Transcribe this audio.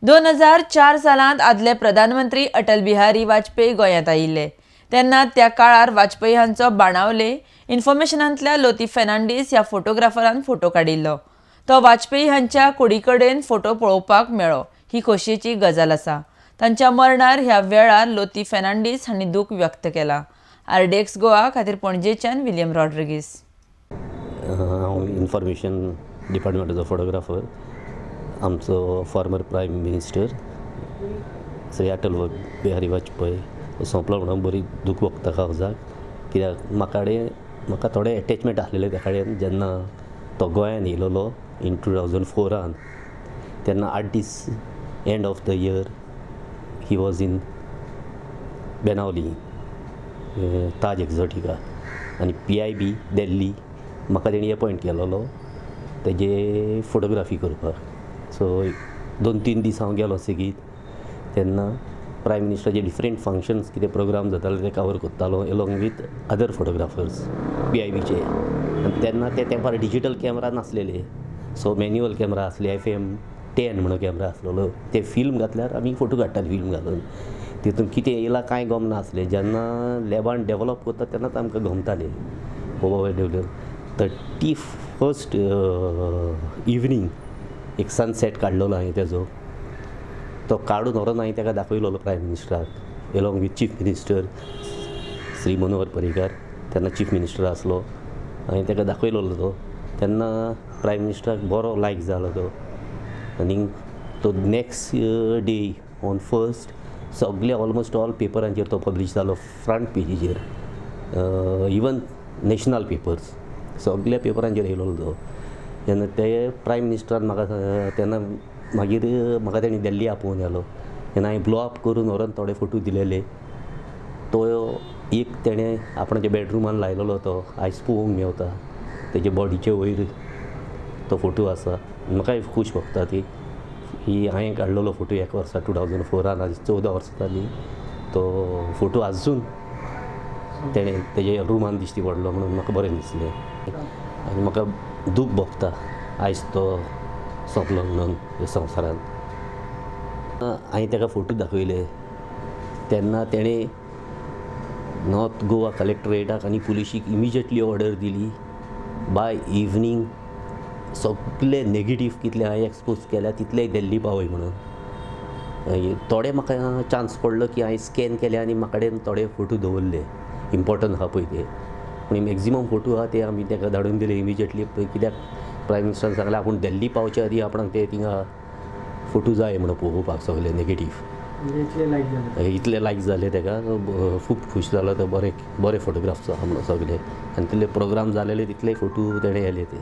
2004 सालांत आदले प्रधानमंत्री अटल बिहारी वाजपेयी गोंयांत आयिल्ले तेन्ना त्या काळार वाजपेयी हांचो बाणावले इन्फॉर्मेशनांतल्या लोती फेर्नांडीस ह्या फोटोग्राफरान फोटो काडिल्लो. तो वाजपेयी हांच्या कुडी कडेन फोटो पळोवपाक मेळ्ळो ही खोशयेची गजाल आसा. तांच्या मरणार ह्या वेळार लोती फेर्नांडीस हांणी दूख व्यक्त केला. आरडीएक्स गोवा खातीर पणजेच्यान विलियम रॉड्रिगीस. हांव इन्फॉर्मेशन डिपार्टमेंटाचो फोटोग्राफर. आमचो former prime minister Shri Atal Bihari Vajpayee सोंपलो म्हणून बरी दूख भोगता काळजाक, कित्याक म्हाका थोडे एटेचमेंट आसलेले त्या कडेन. जेन्ना तो गोंयान येयलेलो इन 2004 तेन्ना 8 दीस end of the year he was in Benaulim Taj Exotica आनी PIB Delhi म्हाका तेणी अपॉयंट केलेलो तेजे फोटोग्राफी करपाक. सो 2-3 दीस हांव गेलो सेगीत. तेन्ना प्रायम मिनिस्टराचे डिफरंट फंक्शन्स कितें प्रोग्राम जाताले ते कवर करतालो एलोंग विथ अदर फोटोग्राफर्स PIBचे. आनी तेन्ना ते तेंपार डिजीटल कॅमरा नासलेले, सो मॅन्युअल कॅमरा आसले, FM 10 म्हणून कॅमरा आसलेलो. ते फिल्म घातल्यार आमी फोटो काडटाले फिल्म घालून. तितून कितें येयलां कांय गमना आसलें. जेन्ना लॅबान डेवलप करता तेन्नाच आमकां गमतालें हो बाबा डेवलप. 31st evening एक सनसेट काडलेलो हांवें तेजो, तो काडून व्हरोन हांवें ताका दाखयलेलो प्रायम मिनिस्टराक along with chief minister Shri Manohar Parrikar, तेन्ना चीफ मिनिस्टर आसलो. हांवें ताका दाखयलेलो तो, तेन्ना प्रायम मिनिस्टराक बरो लायक जालो तो. आनी तो नेक्स्ट डे ऑन 1st सगळे ऑलमोस्ट ऑल पेपरांचेर तो पब्लिश जालो, फ्रंट पेजीचेर, इवन नॅशनल पेपर्स सगळ्या पेपरांचेर येयलेलो तो. तेन्ना ते प्रायम मिनिस्टरान म्हाका तेन्ना मागीर म्हाका तेणी दिल्ली आपोवन व्हेलो. तेन्ना हांवें ब्लो अप करून व्हरोन थोडे फोटो दिलेले. तो एक तेणें आपणाच्या बेडरुमान लायलेलो, तो आयज पळोवंक मेवता. तेजे बॉडीचे वयर तो फोटो आसा. म्हाकाय खूश भोगता ती ही हांवें काडलेलो फोटो एक वर्सा 2004 आज 14 वर्सां जालीं. तो फोटो आजून तेणें तेजे रुमान दिश्टी पडलो म्हणून म्हाका बरें दिसलें आनी म्हाका दूख भोगता आयज तो सोंपलो म्हणून ह्या संवसारांत. हांवें ताका फोटो दाखयले तेन्ना तेणें नॉर्थ गोवा कलेक्टरेटाक आनी पुलिशीक इमिजिएटली ऑर्डर दिली, बाय इवनींग सगळे नेगेटीव कितले हांवें एक्सपोज केल्या तितले दिल्ली पावय म्हणून. थोडे म्हाका चान्स पडलो की हांवें स्कॅन केले आनी म्हाका कडेन थोडे फोटो दवरले इम्पोर्टंट आहा पळय ते. पूण मॅक्झिमम फोटो आहा ते आमी ताका धाडून दिले इमिजिएटली, कित्याक प्रायम मिनिस्टरान सांगलें आपूण दिल्ली पावचे आदी आपणाक ते थिंगा फोटो जाय म्हणून पळोवपाक सगळे नेगेटीव. इतले लायक जाले ताका, खूब खूश जालो तो. बरे बरे फोटोग्राफ्स आहा म्हणून सगळे आनी तितले प्रोग्राम जालेले तितले फोटो तेणें येले ते.